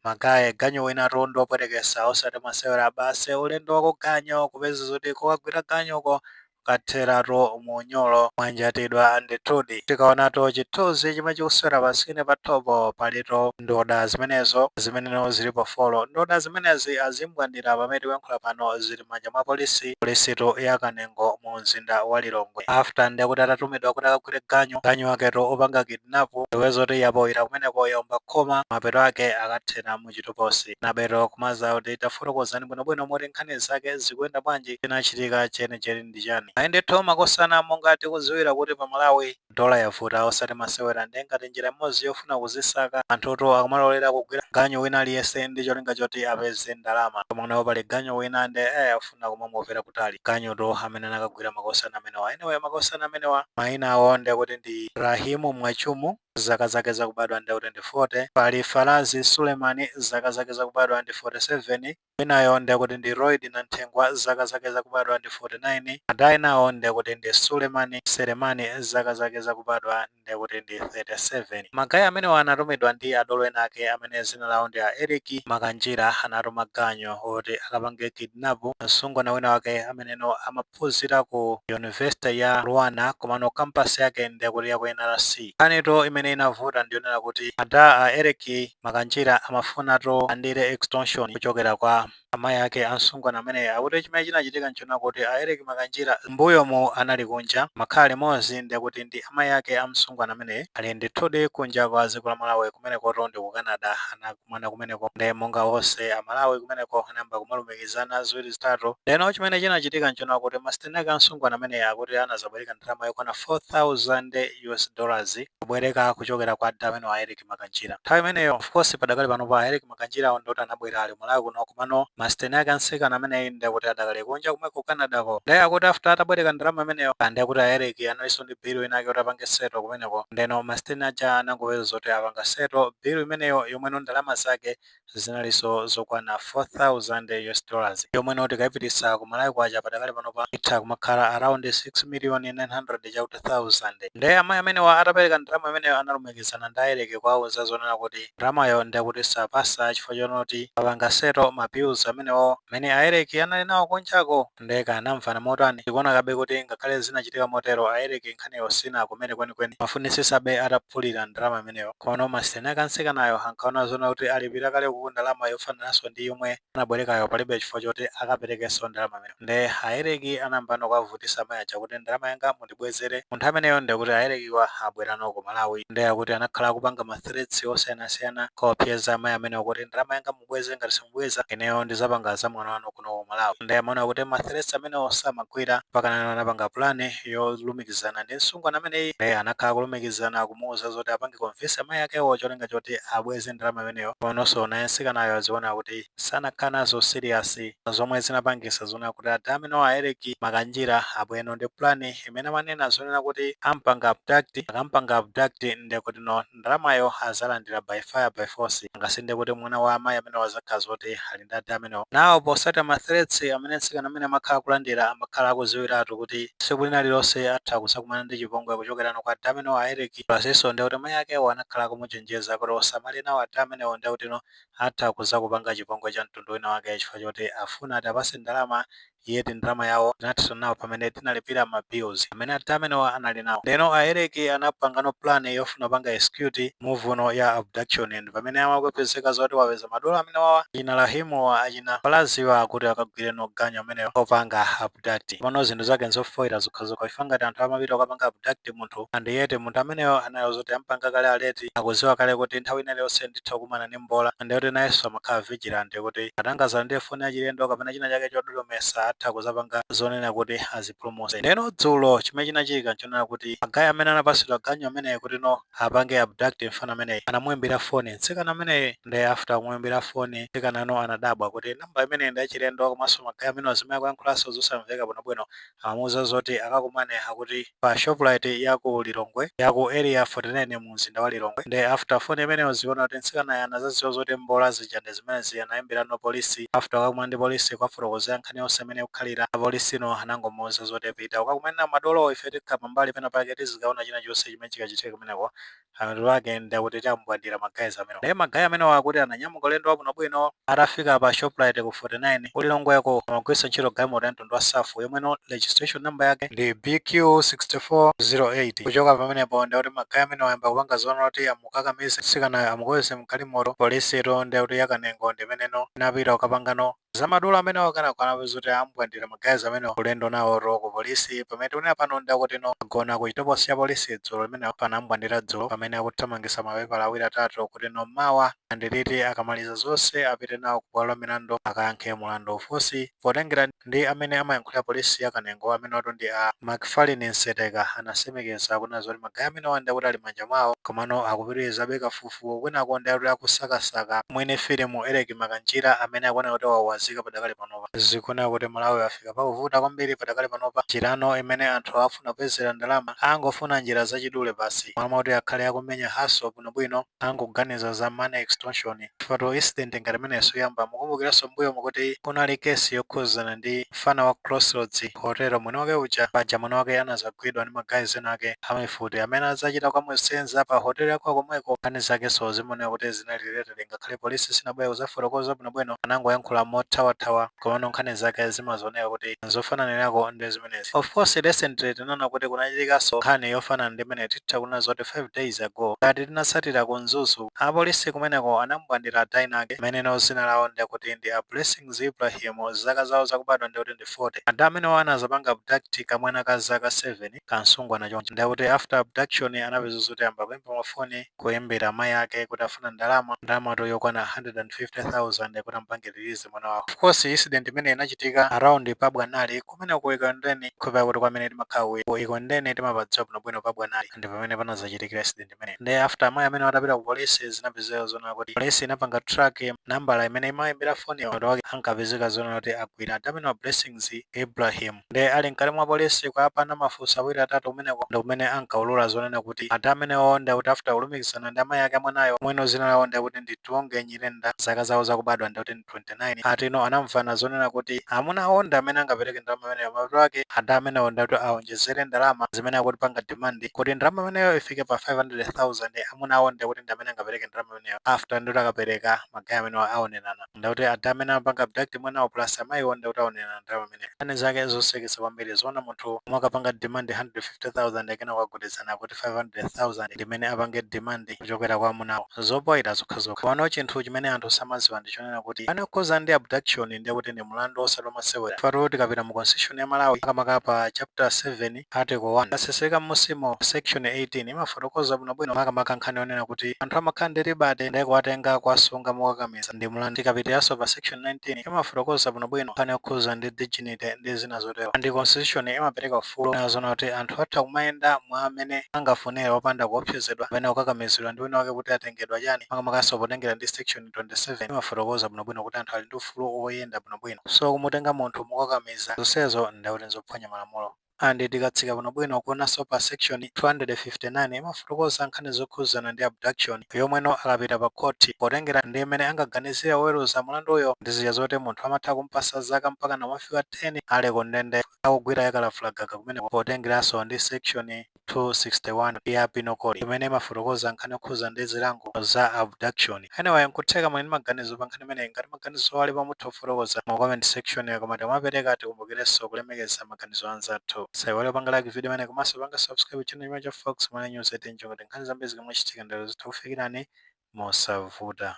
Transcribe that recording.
Magaye, ganyo wina ndi opwetekesa, osati masewera basi. Ulendo wako ganyo kupeza zoti kokagwira ganyoko katheratu munyolo, mwanjatidwa ndithudi. Tikaonato chithunzi chimene chikusewera pa screen pa thopo, palito ndoda zimenezo zimeneno zilipo four. Ndoda zimenezi azimbwandira. Pamene tikuyankhula pano zili m'manja mwa polisi, polisitu ya Kanengo mu mzinda wa Lilongwe, after ndekuti atatumidwa kuti akagwire ganyo, ganyo aketo opanga kidnap. Ndipeza zoti yapoyera kumeneko, yaomba khoma, mapeto ake akathera muchitokosi. Nabeto kumaza kuti tafotokozani bwinobwino moti nkhani zake zikuyenda bwanji, chinachitika chenicheni ndi chani? Ayi ndithu makosana, monga tikudziwira kuti pa Malawi dola yavuta, osati masewera. Ndi ngati njira imodzi yofuna kuzisaka, anthuto akumalolera kugwira ganyo wina aliyense ndi cholinga choti apeze ndalama. Komano pali ganyo wina ndi afuna kumamuvera kutali, ganyoto amene anakagwira makosana amenewa. Anyway, makosana amenewa mayina awo ndikuti ndi Rahimu Mwachumu, zaka zake zakubadwa ndi kuti ndi 40. Pali Farazi Sulemani, zaka zake zakubadwa ndi 47. Winayo ndikuti ndi Royd Nanthengwa, zaka zake zakubadwa ndi 49. Adayi nawo ndikuti ndi Sulemani Selemani, zaka zake zakubadwa ndikuti ndi 37. Magayi amenewa anatumidwa ndi adolo ena ake amene zina lawo ndi a Eric Makanjira. Anatuma ganyo oti akapange kidnap msungwana wina wake ameneno amaphunzira ku University ya LUANAR, komano campus yake ndikuti ya ku NRC. Nkhanitu imene inavuta ndiyonena kuti ada a Eric Makanjira amafunatu andire extortion kuchokera kwa amayi ake a msungwana amene. Akuti chimene chinachitika nchona kuti a Eric Makanjira mbuyomu anali kunja, makhala limodzi ndikuti ndi amayi ake a msungwana amene ali ndithudi kunja kwa dziko la Malawi, kumeneko ndi ku Canada. Anakumana kumeneko ndi monga onse Amalawi kumeneko anayamba kumalumikizana ziwiri zitatu. Leno chimene chinachitika nchona kuti masiteni ake a msungwana amene akuti anazabwereka ndalama yokwana US$4,000 kubwereka kuchokera kwa ada amene wa Eric Makanjira nthawi imeneyo. Of course, padakali pano pa Eric Makanjira ndoti anabwera ali Malawi kuno, komano masiteni ake ansikana ameneyi ndikuti adakali kunja kumwe ku Canada ko. Ndiye akuti after atabwereka ndalama imeneyo, ndiye kuti a Eric analinso ndi bill ina ake kuti apange settle kumeneko. Ndeno masiteni aja anangopeza zoti apanga settle bill imeneyo, yomweno ndalama zake zinalinso zokwana US$4,000, yomweno tikayipitisa ku Malawi kwacha padakali panopa itha kumakhala around 6 million 900 chakuti thousand. Ndiye amayi amenewa atapereka ndalama imeneyo, analumikizana ndi a Eric kuwauza zonena kuti ndalamayo ndikuti sapasa chifukwa chonoti apanga settle ma bills amenewo amene a Eric anali nawo kunjako. Ndeka anamvana motani, tikuona kabe kuti ngakhale zinachitika motero, a Eric nkhaniyo sina kumene kwenikweni mafunisisabe ataphulira ndalama imeneyo. Kono masiteni ake ansikanayo ankaona zona kuti alipira kale kuku ndalama yofanananso ndi yomwe anabwerekayo, palibe chifukwa choti akaperekenso ndalama imeneyo. Nde a Eric anayambano kuwavutisa amayi aja kuti ndalama yanga mundibwezere. Munthu ameneyo ndikuti a Ericwa abwerano ku Malawi, nde akuti anakhala akupanga ma threats osiyanasiyana kuopseza amayi amenewo kuti ndalama yanga mubweze, ngati simubweza ineyo ndizapanga za mwana wanu kuno ku Malawi. Nde amaona kuti ma threats amenewo samagwira, mpaka anapanga plan yolumikizana ndi msungwana ameneyi. Nde anakhala kulumikizana, kumuwuza zoti apange convince amayi akewo cholinga choti abweze ndalama imeneyo. Komanso naye msikanayo aziona kuti sanakhala nazo serious, zomwe zinapangisa zona kuti ada amenewo a Eric Makanjira abweno ndi plan imene amanena zonena kuti ampanga abduct. Akampanga abduct, ndekuti no ndalamayo azalandira by fire by force, angasinde kuti mwana wa amayi amene wazakhala zoti ali ndi ada amenewo nawo. Posatira ma threats amene mtsikana amene amakhala kulandira, amakhala akuziwiratu kuti tsiku lina lilonse atha kusakumana ndi chipongwe kuchokerano kwa ada amenewo a Eric. Pasinso ndekuti amayi akewo anakhala kumuchenjeza kuti osamale nawo ada amenewo, ndekuti no atha kuzakupanga chipongwe cha mtundu wina wake chifukwa choti afuna ati apase ndalama, yeti ndalama yawo tinathetsa nawo pamene tinalipira ma bills amene ada amenewa anali nawo. Ndeno a Eric anapangano plan yofuna kupanga execute move uno ya abduction, and pamene amakupezeka zoti wapeza madola amene wawa achina Rahimu, achina Falaziwa, kuti akagwire no ganyo amenewo opanga abduct. Pano zinthu zake nzofoira zokhazokha, chifukwa ngati anthu amapita kukapanga abduct munthu, and yet munthu ameneyo anayo zoti ampanga kale alert, akuziwa kale kuti nthawi ina iliyonse nditha kukumana ndi mbola, ndikuti nayenso amakhala vigilant kuti atangaza ndi foni yachilendo kapena china chake chododomesa, atha kuzapanga zonena kuti azipulumutse. Ndeno dzulo chimene chinachitika nchonena kuti magayi amene anapasidwa ganyo ameneyi kuti no apange abduct mfana ameneyi anamuimbira foni mtsikana ameneyi. Ndi after kumuimbira foni, mtsikanano anadabwa kuti namba imeneyi ndi yachilendo, komanso magayi amene zimene akuyankhulanso zosamveka bwinobwino. Amamuwuza zoti akakumane akuti pa Shoprite ya ku Lilongwe, ya ku Area 49 mu mzinda wa Lilongwe. Ndi after foni imeneyo, ziona kuti mtsikanayo anazadziwa zoti mbola zija ndi zimenezi. Anayimbirano polisi. After akakumana ndi polisi, kwafotokozera nkhani yonse imene Ikukhalira apolisino anangomuwuza zoti pita ukakumana madolo, ife tikhala pambali pena pake, tizikaona china chonse chimene chikachitika kumeneko. Anthu ake ndakuti tambwandira ma guys amene. Ndiye ma guy amene akuti ananyamuka ulendo wabwinobwino. Atafika pa Shoprite ku 49 ulilongweko, amagwiritsa ntchito galimoto ya mtundu wa SAF yomweno registration number yake ndi BQ 6408. Kuchoka pamenepo ndikuti ma guy amene wayamba kupanga zoona kuti amukakamize mtsikanayo amukweze mgalimoto. Polisitu ndikuti yakanengo ndimeneno inapita kukapangano zamadolo amene wakana kanapeza kuti ambwandira ma guys amene, ulendo nawo to ku polisi. Pamene tikunena pano ndakuti no agona ku chitokosi cha polisi dzulo limene panambwandira dzulo, pamene akuthamangisa mapepala awiri atatu kuti no mawa andiliti akamaliza zonse apite nawo ku bwalo la milandu akayankhe mulandu. Ufunsi potengera ndi amene amayankhulira polisi yakanengo, amene watu ndi a Macfarlane Nseteka, anasemekeza kunena zoti ma guy amene wanda kuti ali manja mwawo, komano akupitirizabe kafukufuku. Kwinako ndi akuti akusakasaka mwene filimu Eric Makanjira amene akuoneka kuti wawazika padakali panopa. Zikuoneka kuti Malawi afika pakuvuta kwambiri padakali panopa. Njirano imene anthu afuna kupezera ndalama, angofuna njira zachidule basi, mwa kuti akhale akumenya hustle bwinobwino, angoganiza za money extortion. Fato incident ngati imenenso yamba, mukumbukiranso mbuyo mukuti kunali kesi yokhuzana ndi mfana wa Crossroads Hotel, mwini wake uja paja mwini wake anazagwidwa ndi ma guys ena ake amifuti amene azachita kwamusenza pa hotel yako komweko. Nkhani zakenso zimaoneka kuti zinali related, ngakhale polisi sinabwera kuzafotokoza bwinobwino, anangoyankhula mothawathawa, komano nkhani zake zimazooneka kuti zofananirako ndi zimenezi. Of course, recently tinaona kuti kunachitikanso nkhani yofanana ndi imene, titha kunena zoti 5 days ago ngati tinatsatira ku Mzuzu, apolisi kumeneko anambwandira adaina ake ameneno zina lawo ndikuti ndi a Blessings Ibrahim, zaka zawo zakubadwa ndikuti ndi 40. Ada amenewo anazapanga abduct kamwana ka zaka 7 kansungwana choncho. Ndikuti after abduction anapeza zoti amba kuyimba mafoni, kuyimbira amayi ake kuti afuna ndalama, ndalama to yokwana 150,000 kuti ampange release mwana wawo. Of course, incident imene inachitika around pa Bwanali kumene ku Ikondeni, kupeza kuti kwamene timakhala ku Ikondeni timapadziwa bwinobwino pa Bwanali, ndi pamene panazachitikira incident imene. Ndi after amayi amene atapita ku polisi, zinapezeka zona kuti polisi inapanga track nambala imene imayimbira foni, moto wake ankapezeka zona kuti agwira amene wa Blessings Ibrahim. Ndi ali mkati mwa polisi kuyapana mafunso awiri atatu kumeneko, ndi kumene ankaulula zonena kuti ati amenewo ndakuti after kulumikizana ndi amayi ake amwanayo, mwino zina lawo ndakuti ndi Tionge Nyirenda, zaka zawo zakubadwa ndakuti ndi 29, atino anamvana zonena kuti amuna awo ndi amene angapereke ndalama imeneyo. Mapeto ake ati amenewo ndakuti aonjezere ndalama zimene akuti panga demand kuti ndalama imeneyo ifike pa 500,000. Amuna awo ndakuti ndi amene angapereke ndalama imeneyo. After ndikuti akapereka, ma guy amenewo aonenana, ndakuti ati amene amapanga abduct mwanawo plus amayiwo ndakuti aonenana ndalama imeneyo. Nkhani zake zoseketsa kwambiri zoona munthu mwakapanga demand 150,000, kena kwagulizana kuti 500,000 ndimene apange demand kuchokera kwa amunawo, zopoyera zokhazokha. Pano chinthu chimene anthu samadziwa ndichonena kuti anakhoza ndi abduction ndiye kuti ndi mlandu osati wamasewera. Fatu tikapita mu constitution ya Malawi, makamaka pa chapter 7 article 1, kaseseka musimo section 18, imafotokoza bwinobwino makamaka nkhani yonena kuti anthu amakhala ndi liberty, ndiye kuwatenga kuwasunga mokakamiza ndi mlandu. Tikapitiranso pa section 19, imafotokoza bwinobwino nkhani yokhuza ndi dignity ndi zina zotero. Ndi constitution imapereka ufulu nazona kuti anthu atha kumayenda mwa amene angafunire opanda kuopsezedwa kapena kukakamizidwa ndi wina wake kuti atengedwa chani. Makamakaso potengera ndi section 27, imafotokoza bwinobwino kuti anthu ali ndi ufulu woyenda bwinobwino. So kumutenga munthu mokakamiza, zonsezo ndakuti nzophwanya malamulo. And tikatsika bwinobwino kuonanso pa section 259, imafotokoza nkhani zokhuzana ndi abduction, yomweno akapita pa court, potengera ndi imene angaganizire woweruza mlanduyo, ndi zija zoti munthu amatha kumpasa zaka mpaka namafika 10 ali kundende akugwira yakalafulagaga kumeneko, potengeranso ndi section 261 ya penal code imene imafotokoza nkhani yokhuza ndi zilango za abduction. Anyway, nkutheka muli ndi maganizo pa nkhani imeneyi. Ngati maganizo alipo, mutha kufotokoza mu comment section, koma timapereka tikumbukirenso kulemekeza maganizo anzathu. Saiwale panga like video imene komanso panga subscribe channel chimene cha Fox Malawi News 18 kuti nkhani zambiri zikamachitika ndalo zitha kufikirani mosavuta.